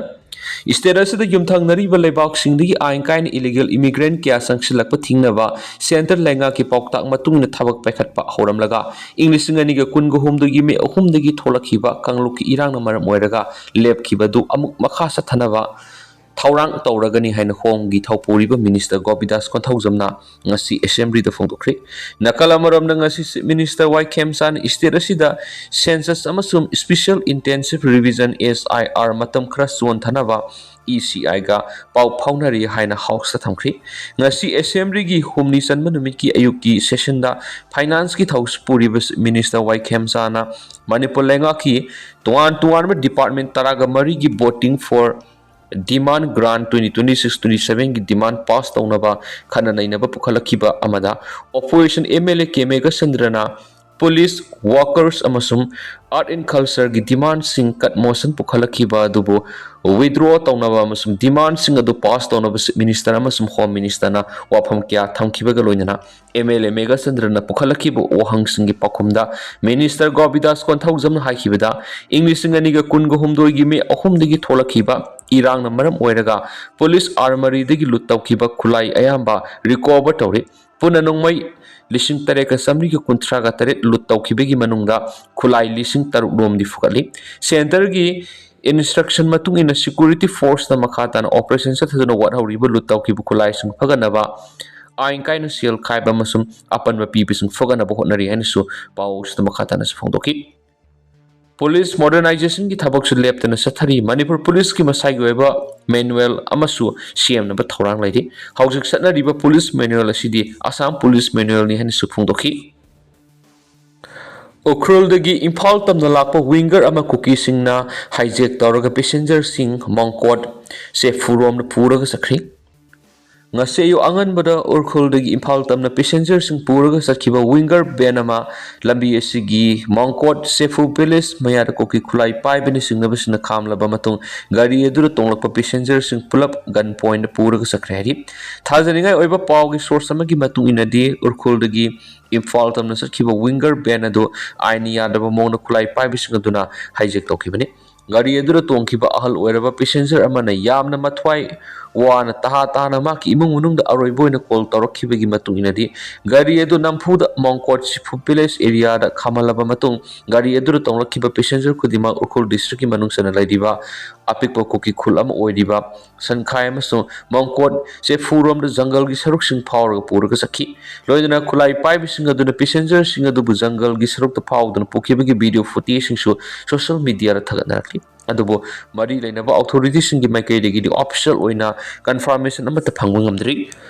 State ꯑꯁꯤꯗ ꯌꯨꯝꯊꯪꯅꯔꯤꯕ ꯂꯩꯕꯥꯛꯁꯤꯡꯗꯒꯤ ꯑꯥꯏꯟ ꯀꯥꯏꯅ illegal immigrant ꯀꯌꯥ ꯆꯪꯁꯤꯜꯂꯛꯄ ꯊꯤꯡꯅꯕ centre ꯂꯩꯉꯥꯛꯀꯤ ꯄꯥꯎꯇꯥꯛ ꯃꯇꯨꯡ ꯏꯟꯅ ꯊꯕꯛ ꯄꯥꯏꯈꯠꯄ ꯍꯧꯔꯝꯂꯒ ꯏꯪ ꯂꯤꯁꯤꯡ ꯑꯅꯤꯒ ꯀꯨꯟꯒ ꯍꯨꯝꯗꯣꯏꯒꯤ ꯃꯦ ꯑꯍꯨꯝꯗꯒꯤ ꯊꯣꯛꯂꯛꯈꯤꯕ ꯀꯥꯡꯂꯨꯞꯀꯤ ꯏꯔꯥꯡꯅ ꯃꯔꯝ ꯑꯣꯏꯔꯒ ꯂꯦꯞꯈꯤꯕ ꯑꯗꯨ ꯑꯃꯨꯛ ꯃꯈꯥ ꯆꯠꯊꯅꯕ ꯊꯧꯔꯥꯡ ꯇꯧꯔꯒꯅꯤ ꯍꯥꯏꯅ ꯍꯣꯝꯒꯤ ꯊꯧꯄꯨꯔꯤꯕ ꯃꯤꯅꯤꯁꯇꯔ ꯒꯣꯕꯤꯟꯗꯥꯁ ꯀꯣꯟꯊꯧꯖꯝꯅ ꯉꯁꯤ ꯑꯦꯁꯦꯝꯕ꯭ꯂꯤꯗ ꯐꯣꯡꯗꯣꯛꯈ꯭ꯔꯤ꯫ ꯅꯥꯀꯜ ꯑꯃꯔꯣꯝꯗ, ꯉꯁꯤ ꯆꯤꯐ ꯃꯤꯅꯤꯁꯇꯔ ꯋꯥꯏ ꯈꯦꯝꯆꯥꯟ ꯁ꯭ꯇꯦꯠ ꯑꯁꯤꯗ ꯁꯦꯟꯁꯁ ꯑꯃꯁꯨꯡ ꯁ꯭ꯄꯦꯁꯤꯌꯦꯜ ꯏꯟꯇꯦꯟꯁꯤꯚ ꯔꯤꯚꯤꯖꯟ, ꯑꯦꯁ ꯑꯥꯏ ꯑꯥꯔ, ꯃꯇꯝ ꯈꯔ ꯆꯣꯟꯊꯅꯕ ꯏ ꯁꯤ ꯑꯥꯏꯒ ꯄꯥꯎ ꯐꯥꯎꯅꯔꯤ ꯍꯥꯏꯅ ꯍꯥꯎꯁꯇ ꯊꯝꯈ꯭ꯔꯤ꯫ ꯉꯁꯤ ꯑꯦꯁꯦꯝꯕ꯭ꯂꯤꯒꯤ ꯍꯨꯝꯅꯤ ꯆꯟꯕ ꯅꯨꯃꯤꯠꯀꯤ ꯑꯌꯨꯛꯀꯤ ꯁꯦꯁꯟꯗ ꯐꯥꯏꯅꯥꯟꯁꯀꯤ ꯊꯧ ꯄꯨꯔꯤꯕ ꯃꯤꯅꯤꯁꯇꯔ ꯋꯥꯏ ꯈꯦꯝꯆꯥꯅ ꯃꯅꯤꯄꯨꯔ ꯂꯩꯉꯥꯛꯀꯤ ꯇꯣꯉꯥꯟ ꯇꯣꯉꯥꯟꯕ ꯗꯤꯄꯥꯔꯠꯃꯦꯟ ꯇꯔꯥꯒ ꯃꯔꯤꯒꯤ voting for demand grant twenty twenty-six twenty-sevenꯒꯤ demand pass ꯇꯧꯅꯕ ꯈꯟꯅ ꯅꯩꯅꯕ ꯄꯨꯈꯠꯂꯛꯈꯤꯕ ꯑꯃꯗ opposition M L A K ꯃꯦꯘꯆꯟꯗ꯭ꯔꯅ ꯄꯨꯂꯤꯁ, ꯋꯥꯀꯔꯁ ꯑꯃꯁꯨꯡ ꯑꯥꯔꯠ ꯑꯦꯟ ꯀꯜꯆꯔꯒꯤ ꯗꯤꯃꯥꯟꯁꯤꯡ ꯀꯠ ꯃꯣꯁꯟ ꯄꯨꯈꯠꯂꯛꯈꯤꯕ ꯑꯗꯨꯕꯨ withdraw ꯇꯧꯅꯕ ꯑꯃꯁꯨꯡ ꯗꯤꯃꯥꯟꯁꯤꯡ ꯑꯗꯨ ꯄꯥꯁ ꯇꯧꯅꯕ ꯆꯤꯐ ꯃꯤꯅꯤꯁꯇꯔ ꯑꯃꯁꯨꯡ ꯍꯣꯝ ꯃꯤꯅꯤꯁꯇꯔꯅ ꯋꯥꯐꯝ ꯀꯌꯥ ꯊꯝꯈꯤꯕꯒ ꯂꯣꯏꯅꯅ M L A ꯃꯦꯘꯆꯟꯗ꯭ꯔꯅ ꯄꯨꯈꯠꯂꯛꯈꯤꯕ ꯋꯥꯍꯪꯁꯤꯡꯒꯤ ꯄꯥꯎꯈꯨꯝꯗ ꯃꯤꯅꯤꯁꯇꯔ ꯒꯣꯕꯤꯟꯗꯥꯁ ꯀꯣꯟꯊꯧꯖꯝꯅ ꯍꯥꯏꯈꯤꯕꯗ, ꯏꯪ ꯂꯤꯁꯤꯡ ꯑꯅꯤꯒ ꯀꯨꯟꯒ ꯍꯨꯝꯗꯣꯏꯒꯤ ꯃꯦ ꯑꯍꯨꯝꯗꯒꯤ ꯊꯣꯛꯂꯛꯈꯤꯕ ꯏꯔꯥꯡꯅ ꯃꯔꯝ ꯑꯣꯏꯔꯒ ꯄꯨꯂꯤꯁ ꯑꯥꯔꯃꯔꯤꯗꯒꯤ ꯂꯨꯠ ꯇꯧꯈꯤꯕ ꯈꯨꯠꯂꯥꯏ ꯑꯌꯥꯝꯕ recover ꯇꯧꯔꯤ꯫ ꯄꯨꯟꯅ ꯅꯣꯡꯃꯩ ꯂꯤꯁꯤꯡ ꯇꯔꯦꯠꯀ ꯆꯥꯃꯔꯤꯒ ꯀꯨꯟꯊ꯭ꯔꯥꯒ ꯇꯔꯦꯠ ꯂꯨꯠ ꯇꯧꯈꯤꯕꯒꯤ ꯃꯅꯨꯡꯗ ꯈꯨꯠꯂꯥꯏ ꯂꯤꯁꯤꯡ ꯇꯔꯨꯛ ꯔꯣꯝꯗꯤ ꯐꯨꯒꯠꯂꯤ꯫ ꯁꯦꯟꯇꯔꯒꯤ instruction ꯃꯇꯨꯡ ꯏꯟꯅ security forceꯅ ꯃꯈꯥ ꯇꯥꯅ operation ꯆꯠꯊꯗꯨꯅ ꯋꯥꯠꯍꯧꯔꯤꯕ ꯂꯨꯠ ꯇꯧꯈꯤꯕ ꯈꯨꯠꯂꯥꯏꯁꯤꯡ ꯐꯒꯠꯅꯕ, ꯑꯥꯏꯟ ꯀꯥꯏꯅ ꯁꯦꯜ ꯈꯥꯏꯕ ꯑꯃꯁꯨꯡ ꯑꯄꯟꯕ ꯄꯤꯕꯁꯤꯡ ꯐꯒꯠꯅꯕ ꯍꯣꯠꯅꯔꯤ ꯍꯥꯏꯅꯁꯨ ꯄꯥꯎꯁꯤꯗ ꯃꯈꯥ ꯇꯥꯅꯁꯨ ꯐꯣꯡꯗꯣꯛꯈꯤ꯫ ꯄꯨꯂꯤꯁ ꯃꯣꯗꯔꯅꯥꯏꯖꯦꯁꯟꯒꯤ ꯊꯕꯛꯁꯨ ꯂꯦꯞꯇꯅ ꯆꯠꯊꯔꯤ꯫ ꯃꯅꯤꯄꯨꯔ ꯄꯨꯂꯤꯁꯀꯤ ꯃꯁꯥꯒꯤ ꯑꯣꯏꯕ manual ꯑꯃꯁꯨ ꯁꯦꯝꯅꯕ ꯊꯧꯔꯥꯡ ꯂꯩꯔꯤ꯫ ꯍꯧꯖꯤꯛ ꯆꯠꯅꯔꯤꯕ ꯄꯨꯂꯤꯁ manual ꯑꯁꯤꯗꯤ ꯑꯁꯥꯝ ꯄꯨꯂꯤꯁ manualꯅꯤ ꯍꯥꯏꯅꯁꯨ ꯐꯣꯡꯗꯣꯛꯈꯤ꯫ ꯎꯈ꯭ꯔꯨꯜꯗꯒꯤ ꯏꯝꯐꯥꯜ ꯇꯝꯅ ꯂꯥꯛꯄ winger ꯑꯃ ꯀꯨꯀꯤꯁꯤꯡꯅ hijack ꯇꯧꯔꯒ passengerꯁꯤꯡ ꯃꯥꯡꯀꯣꯠ ꯁꯦꯐꯨꯔꯣꯝꯗ ꯄꯨꯔꯒ ꯆꯠꯈ꯭ꯔꯤ꯫ ꯉꯁꯤ ꯑꯌꯨꯛ ꯑꯉꯟꯕꯗ ꯎꯈ꯭ꯔꯨꯜꯗꯒꯤ ꯏꯝꯐꯥꯜ ꯇꯝꯅ passengerꯁꯤꯡ ꯄꯨꯔꯒ ꯆꯠꯈꯤꯕ winger van ꯑꯃ ꯂꯝꯕꯤ ꯑꯁꯤꯒꯤ ꯃꯥꯡꯀꯣꯠ ꯁꯦꯐꯨ village ꯃꯌꯥꯗ ꯀꯨꯀꯤ ꯈꯨꯠꯂꯥꯏ ꯄꯥꯏꯕꯅ ꯆꯤꯡꯅꯕꯁꯤꯡꯅ ꯈꯥꯝꯂꯕ ꯃꯇꯨꯡ, ꯒꯥꯔꯤ ꯑꯗꯨꯗ ꯇꯣꯡꯂꯛꯄ passengerꯁꯤꯡ ꯄꯨꯂꯞ gun pointꯇ ꯄꯨꯔꯒ ꯆꯠꯈ꯭ꯔꯦ ꯍꯥꯏꯔꯤ꯫ ꯊꯥꯖꯅꯤꯡꯉꯥꯏ ꯑꯣꯏꯕ ꯄꯥꯎꯒꯤ source ꯑꯃꯒꯤ ꯃꯇꯨꯡ ꯏꯟꯅꯗꯤ, ꯎꯈ꯭ꯔꯨꯜꯗꯒꯤ ꯏꯝꯐꯥꯜ ꯇꯝꯅ ꯆꯠꯈꯤꯕ winger van ꯑꯗꯨ ꯑꯥꯏꯟꯅ ꯌꯥꯗꯕ ꯃꯑꯣꯡꯗ ꯈꯨꯠꯂꯥꯏ ꯄꯥꯏꯕꯁꯤꯡ ꯑꯗꯨꯅ hijack ꯇꯧꯈꯤꯕꯅꯤ꯫ ꯒꯥꯔꯤ ꯑꯗꯨꯗ ꯇꯣꯡꯈꯤꯕ ꯑꯍꯜ ꯑꯣꯏꯔꯕ passenger ꯑꯃꯅ ꯌꯥꯝꯅ ꯃꯊ꯭ꯋꯥꯏ ꯋꯥꯅ ꯇꯍꯥ ꯇꯍꯥꯅ ꯃꯍꯥꯛꯀꯤ ꯏꯃꯨꯡ ꯃꯅꯨꯡꯗ ꯑꯔꯣꯏꯕ ꯑꯣꯏꯅ call ꯇꯧꯔꯛꯈꯤꯕꯒꯤ ꯃꯇꯨꯡ ꯏꯟꯅꯗꯤ, ꯒꯥꯔꯤ ꯑꯗꯨ ꯅꯝꯐꯨꯗ ꯃꯣꯡꯀꯣꯠ ꯁꯤꯐꯨ village areaꯗ ꯈꯥꯝꯍꯜꯂꯕ ꯃꯇꯨꯡ, ꯒꯥꯔꯤ ꯑꯗꯨꯗ ꯇꯣꯡꯂꯛꯈꯤꯕ passenger ꯈꯨꯗꯤꯡꯃꯛ ꯎꯈ꯭ꯔꯨꯜ districtꯀꯤ ꯃꯅꯨꯡ ꯆꯟꯅ ꯂꯩꯔꯤꯕ ꯑꯄꯤꯛꯄ ꯀꯨꯀꯤ ꯈꯨꯜ ꯑꯃ ꯑꯣꯏꯔꯤꯕ ꯁꯟꯈꯥꯏ ꯑꯃꯁꯨꯡ ꯃꯣꯡꯀꯣꯠ ꯁꯤꯐꯨꯔꯣꯝꯗ ꯖꯪꯒꯜꯒꯤ ꯁꯔꯨꯛꯁꯤꯡ ꯐꯥꯎꯔꯒ ꯄꯨꯔꯒ ꯆꯠꯈꯤ꯫ ꯂꯣꯏꯅꯅ ꯈꯨꯠꯂꯥꯏ ꯄꯥꯏꯕꯁꯤꯡ ꯑꯗꯨꯅ passengerꯁꯤꯡ ꯑꯗꯨꯕꯨ ꯖꯪꯒꯜꯒꯤ ꯁꯔꯨꯛꯇ ꯐꯥꯎꯗꯨꯅ ꯄꯨꯈꯤꯕꯒꯤ video footageꯁꯤꯡꯁꯨ social mediaꯗ ꯊꯥꯒꯠꯅꯔꯛꯂꯤ꯫ ꯑꯗꯨꯕꯨ ꯃꯔꯤ ꯂꯩꯅꯕ authorityꯁꯤꯡꯒꯤ ꯃꯥꯏꯀꯩꯗꯒꯤꯗꯤ official ꯑꯣꯏꯅ confirmation ꯑꯃꯠꯇ ꯐꯪꯕ ꯉꯝꯗ꯭ꯔꯤ꯫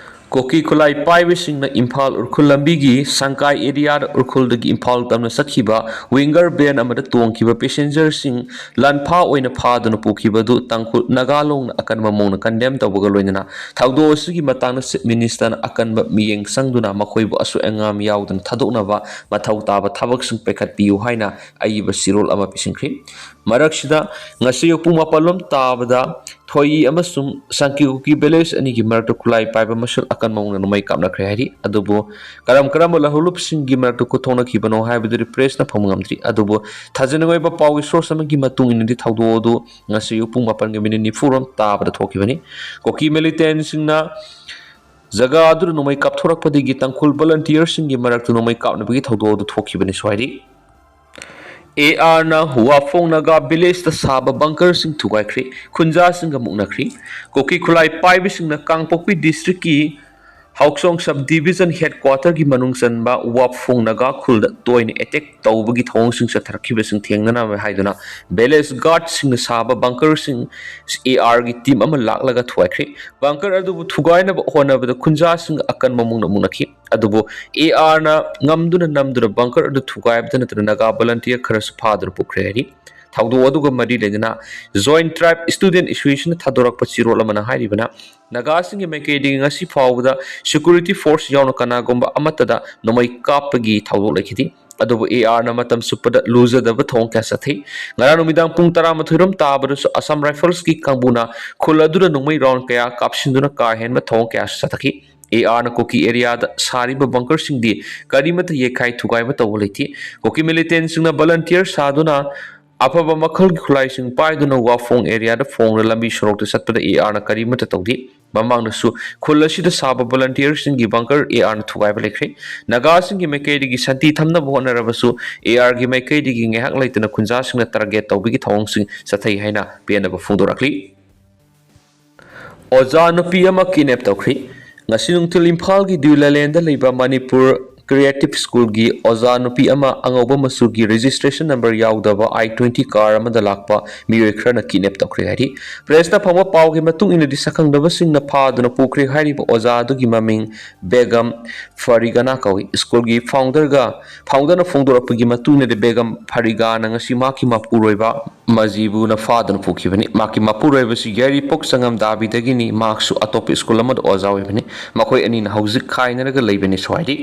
ꯀꯨꯀꯤ ꯈꯨꯠꯂꯥꯏ ꯄꯥꯏꯕꯁꯤꯡꯅ ꯏꯝꯐꯥꯜ ꯎꯈ꯭ꯔꯨꯜ ꯂꯝꯕꯤꯒꯤ ꯁꯪꯀꯥꯏ areaꯗ ꯎꯈ꯭ꯔꯨꯜꯗꯒꯤ ꯏꯝꯐꯥꯜ ꯇꯝꯅ ꯆꯠꯈꯤꯕ winger van ꯑꯃꯗ ꯇꯣꯡꯈꯤꯕ passengerꯁꯤꯡ ꯂꯥꯟꯐꯥ ꯑꯣꯏꯅ ꯐꯥꯗꯨꯅ ꯄꯨꯈꯤꯕ ꯑꯗꯨ ꯇꯥꯡꯈꯨꯜ ꯅꯥꯒꯥ ꯂꯣꯡꯅ ꯑꯀꯟꯕ ꯃꯑꯣꯡꯗ condemn ꯇꯧꯕꯒ ꯂꯣꯏꯅꯅ ꯊꯧꯗꯣꯛ ꯑꯁꯤꯒꯤ ꯃꯇꯥꯡꯗ Chief Ministerꯅ ꯑꯀꯟꯕ ꯃꯤꯠꯌꯦꯡ ꯆꯪꯗꯨꯅ ꯃꯈꯣꯏꯕꯨ ꯑꯁꯣꯏ ꯑꯉꯥꯝ ꯌꯥꯎꯗꯅ ꯊꯥꯗꯣꯛꯅꯕ ꯃꯊꯧ ꯇꯥꯕ ꯊꯕꯛꯁꯤꯡ ꯄꯥꯏꯈꯠꯄꯤꯌꯨ ꯍꯥꯏꯅ ꯑꯏꯕ ꯆꯦꯔꯣꯜ ꯑꯃ ꯄꯤꯁꯤꯟꯈ꯭ꯔꯤ꯫ ꯃꯔꯛꯁꯤꯗ ꯉꯁꯤ ꯑꯌꯨꯛ ꯄꯨꯡ ꯃꯥꯄꯜ ꯂꯣꯝ ꯇꯥꯕꯗ ꯊꯣꯏꯌꯤ ꯑꯃꯁꯨꯡ ꯁꯪꯀꯤ ꯀꯨꯀꯤ village ꯑꯅꯤꯒꯤ ꯃꯔꯛꯇ ꯈꯨꯠꯂꯥꯏ ꯄꯥꯏꯕ ꯃꯁꯦꯜ ꯑꯀꯟꯕ ꯃꯑꯣꯡꯗ ꯅꯣꯡꯃꯩ ꯀꯥꯞꯅꯈ꯭ꯔꯦ ꯍꯥꯏꯔꯤ꯫ ꯑꯗꯨꯕꯨ ꯀꯔꯝ ꯀꯔꯝꯕ ꯂꯧꯍꯧꯂꯨꯞꯁꯤꯡꯒꯤ ꯃꯔꯛꯇ ꯈꯨꯠ ꯊꯣꯛꯅꯈꯤꯕꯅꯣ ꯍꯥꯏꯕꯗꯨꯗꯤ pressꯅ ꯐꯪꯕ ꯉꯝꯗ꯭ꯔꯤ꯫ ꯑꯗꯨꯕꯨ ꯊꯥꯖꯅꯤꯡꯉꯥꯏ ꯑꯣꯏꯕ ꯄꯥꯎꯒꯤ source ꯑꯃꯒꯤ ꯃꯇꯨꯡ ꯏꯟꯅꯗꯤ ꯊꯧꯗꯣꯛ ꯑꯗꯨ ꯉꯁꯤ ꯑꯌꯨꯛ ꯄꯨꯡ ꯃꯥꯄꯜꯒ minute ꯅꯤꯐꯨ ꯔꯣꯝ ꯇꯥꯕꯗ ꯊꯣꯛꯈꯤꯕꯅꯤ꯫ ꯀꯨꯀꯤ militantꯁꯤꯡꯅ ꯖꯒꯥ ꯑꯗꯨꯗ ꯅꯣꯡꯃꯩ ꯀꯥꯞꯊꯣꯔꯛꯄꯗꯒꯤ ꯇꯥꯡꯈꯨꯜ volunteerꯁꯤꯡꯒꯤ ꯃꯔꯛꯇ ꯅꯣꯡꯃꯩ ꯀꯥꯞꯅꯕꯒꯤ ꯊꯧꯗꯣꯛ ꯑꯗꯨ ꯊꯣꯛꯈꯤꯕꯅꯤ ꯁ꯭ꯋꯥꯏꯗꯤ꯫ ARꯅ ꯋꯥꯐꯣꯡ ꯅꯥꯒꯥ villageꯇ ꯁꯥꯕ bunkerꯁꯤꯡ ꯊꯨꯒꯥꯏꯈ꯭ꯔꯦ, ꯈꯨꯟꯖꯥꯁꯤꯡꯒ ꯃꯨꯛꯅꯈ꯭ꯔꯦ꯫ ꯀꯨꯀꯤ ꯈꯨꯠꯂꯥꯏ ꯄꯥꯏꯕꯁꯤꯡꯅ ꯀꯥꯡꯄꯣꯛꯄꯤ districtꯀꯤ ꯍꯥꯎꯆꯣꯡ sub division headquarterꯒꯤ ꯃꯅꯨꯡ ꯆꯟꯕ ꯋꯥꯐꯣꯡ ꯅꯥꯒꯥ ꯈꯨꯜꯗ ꯇꯣꯏꯅ attack ꯇꯧꯕꯒꯤ ꯊꯧꯑꯣꯡꯁꯤꯡ ꯆꯠꯊꯔꯛꯈꯤꯕꯁꯤꯡ ꯊꯦꯡꯅꯅꯕ ꯍꯥꯏꯗꯨꯅ village guardꯁꯤꯡꯅ ꯁꯥꯕ bunkerꯁꯤꯡ ARꯒꯤ team ꯑꯃ ꯂꯥꯛꯂꯒ ꯊꯨꯒꯥꯏꯈ꯭ꯔꯦ꯫ Bunker ꯑꯗꯨꯕꯨ ꯊꯨꯒꯥꯏꯅꯕ ꯍꯣꯠꯅꯕꯗ ꯈꯨꯟꯖꯥꯁꯤꯡ ꯑꯀꯟꯕ ꯃꯑꯣꯡꯗ ꯃꯨꯛꯅꯈꯤ꯫ ꯑꯗꯨꯕꯨ ARꯅ ꯉꯝꯗꯨꯅ ꯅꯝꯗꯨꯅ bunker ꯑꯗꯨ ꯊꯨꯒꯥꯏꯕꯗ ꯅꯠꯇꯅ ꯅꯥꯒꯥ volunteer ꯈꯔꯁꯨ ꯐꯥꯗꯨꯅ ꯄꯨꯈ꯭ꯔꯦ ꯍꯥꯏꯔꯤ꯫ ꯊꯧꯗꯣꯛ ꯑꯗꯨꯒ ꯃꯔꯤ ꯂꯩꯅꯅ Joint Tribe Student Associationꯅ ꯊꯥꯗꯣꯔꯛꯄ ꯆꯦꯔꯣꯜ ꯑꯃꯅ ꯍꯥꯏꯔꯤꯕꯅ, ꯅꯥꯒꯥꯁꯤꯡꯒꯤ ꯃꯥꯏꯀꯩꯗꯒꯤ ꯉꯁꯤ ꯐꯥꯎꯕꯗ security force ꯌꯥꯎꯅ ꯀꯅꯥꯒꯨꯝꯕ ꯑꯃꯠꯇꯗ ꯅꯣꯡꯃꯩ ꯀꯥꯞꯄꯒꯤ ꯊꯧꯗꯣꯛ ꯂꯩꯈꯤꯗꯦ꯫ ꯑꯗꯨꯕꯨ ARꯅ ꯃꯇꯝ ꯆꯨꯞꯄꯗ ꯂꯨꯖꯗꯕ ꯊꯧꯑꯣꯡ ꯀꯌꯥ ꯆꯠꯊꯩ꯫ ꯉꯔꯥꯡ ꯅꯨꯃꯤꯗꯥꯡ ꯄꯨꯡ ꯇꯔꯥꯃꯥꯊꯣꯏ ꯔꯣꯝ ꯇꯥꯕꯗꯁꯨ Assam Riflesꯀꯤ ꯀꯥꯡꯕꯨꯅ ꯈꯨꯜ ꯑꯗꯨꯗ ꯅꯣꯡꯃꯩ round ꯀꯌꯥ ꯀꯥꯞꯁꯤꯟꯗꯨꯅ ꯀꯥ ꯍꯦꯟꯕ ꯊꯧꯑꯣꯡ ꯀꯌꯥꯁꯨ ꯆꯠꯊꯈꯤ꯫ ARꯅ ꯀꯨꯀꯤ areaꯗ ꯁꯥꯔꯤꯕ bunkerꯁꯤꯡꯗꯤ ꯀꯔꯤꯃꯠꯇ ꯌꯩꯈꯥꯏ ꯊꯨꯒꯥꯏꯕ ꯇꯧꯕ ꯂꯩꯇꯦ꯫ ꯀꯨꯀꯤ militantꯁꯤꯡꯅ volunteer ꯁꯥꯗꯨꯅ ꯑꯐꯕ ꯃꯈꯜꯒꯤ ꯈꯨꯠꯂꯥꯏꯁꯤꯡ ꯄꯥꯏꯗꯨꯅ ꯋꯥꯐꯣꯡ ꯑꯦꯔꯤꯌꯥꯗ ꯐꯣꯡꯗꯨꯅ ꯂꯝꯕꯤ ꯁꯣꯔꯣꯛꯇ ꯆꯠꯄꯗ ꯑꯦ ꯑꯥꯔꯅ ꯀꯔꯤꯃꯠꯇ ꯇꯧꯗꯦ꯫ ꯃꯃꯥꯡꯗꯁꯨ ꯈꯨꯜ ꯑꯁꯤꯗ ꯁꯥꯕ ꯚꯣꯂꯟꯇꯤꯌꯔꯁꯤꯡꯒꯤ ꯕꯪꯀꯔ ꯑꯦ ꯑꯥꯔꯅ ꯊꯨꯒꯥꯏꯕ ꯂꯩꯈ꯭ꯔꯦ꯫ ꯅꯥꯒꯥꯁꯤꯡꯒꯤ ꯃꯥꯏꯀꯩꯗꯒꯤ ꯁꯥꯟꯇꯤ ꯊꯝꯅꯕ ꯍꯣꯠꯅꯔꯕꯁꯨ ꯑꯦ ꯑꯥꯔꯒꯤ ꯃꯥꯏꯀꯩꯗꯒꯤ ꯉꯥꯏꯍꯥꯛ ꯂꯩꯇꯅ ꯈꯨꯟꯖꯥꯁꯤꯡꯅ ꯇꯥꯔꯒꯦꯠ ꯇꯧꯕꯒꯤ ꯊꯧꯑꯣꯡꯁꯤꯡ ꯆꯠꯊꯩ ꯍꯥꯏꯅ ꯄꯦꯟꯗꯕ ꯐꯣꯡꯗꯣꯔꯛꯂꯤ꯫ ꯑꯣꯖꯥ ꯅꯨꯄꯤ ꯑꯃ ꯀꯤꯗꯅꯦꯞ ꯇꯧꯈ꯭ꯔꯤ꯫ ꯉꯁꯤ ꯅꯨꯡꯊꯤꯜ ꯏꯝꯐꯥꯜꯒꯤ ꯗ꯭ꯌꯨꯂꯥꯂꯦꯟꯗ ꯂꯩꯕ ꯃꯅꯤꯄꯨꯔ ꯀ꯭ꯔꯤꯌꯦꯇꯤꯞ ꯁ꯭ꯀꯨꯜꯒꯤ ꯑꯣꯖꯥ ꯅꯨꯄꯤ ꯑꯃ ꯑꯉꯧꯕ ꯃꯆꯨꯒꯤ ꯔꯦꯖꯤꯁꯇ꯭ꯔꯦꯁꯟ ꯅꯝꯕꯔ ꯌꯥꯎꯗꯕ ꯑꯥꯏ ꯇ꯭ꯋꯦꯟꯇꯤ ꯀꯥꯔ ꯑꯃꯗ ꯂꯥꯛꯄ ꯃꯤꯑꯣꯏ ꯈꯔꯅ ꯀꯤꯗꯅꯦꯞ ꯇꯧꯈ꯭ꯔꯦ ꯍꯥꯏꯔꯤ꯫ ꯄ꯭ꯔꯦꯁꯇ ꯐꯪꯕ ꯄꯥꯎꯒꯤ ꯃꯇꯨꯡ ꯏꯟꯅꯗꯤ ꯁꯛꯈꯪꯗꯕꯁꯤꯡꯅ ꯐꯥꯗꯨꯅ ꯄꯨꯈ꯭ꯔꯦ꯫ ꯍꯥꯏꯔꯤꯕ ꯑꯣꯖꯥ ꯑꯗꯨꯒꯤ ꯃꯃꯤꯡ ꯕꯦꯒꯝ ꯐꯔꯤꯒꯅꯥ ꯀꯧꯏ꯫ ꯁ꯭ꯀꯨꯜꯒꯤ ꯐꯥꯎꯟꯗꯔꯒ ꯐꯥꯎꯟꯗꯔꯅ ꯐꯣꯡꯗꯣꯔꯛꯄꯒꯤ ꯃꯇꯨꯡ ꯏꯟꯅꯗꯤ ꯕꯦꯒꯝ ꯐꯔꯤꯒꯥꯅ ꯉꯁꯤ ꯃꯍꯥꯛꯀꯤ ꯃꯄꯨꯔꯣꯏꯕ ꯃꯖꯤꯕꯨꯅ ꯐꯥꯗꯨꯅ ꯄꯨꯈꯤꯕꯅꯤ꯫ ꯃꯍꯥꯛꯀꯤ ꯃꯄꯨꯔꯣꯏꯕꯁꯤ ꯌꯥꯏꯔꯤꯄꯣꯛ ꯆꯉꯝ ꯗꯥꯕꯤꯗꯒꯤꯅꯤ꯫ ꯃꯍꯥꯛꯁꯨ ꯑꯇꯣꯞꯄ ꯁ꯭ꯀꯨꯜ ꯑꯃꯗ ꯑꯣꯖꯥ ꯑꯣꯏꯕꯅꯤ꯫ ꯃꯈꯣꯏ ꯑꯅꯤꯅ ꯍꯧꯖꯤꯛ ꯈꯥꯏꯅꯔꯒ ꯂꯩꯕꯅꯤ꯫ ꯁ꯭ꯋꯥꯏꯗꯤ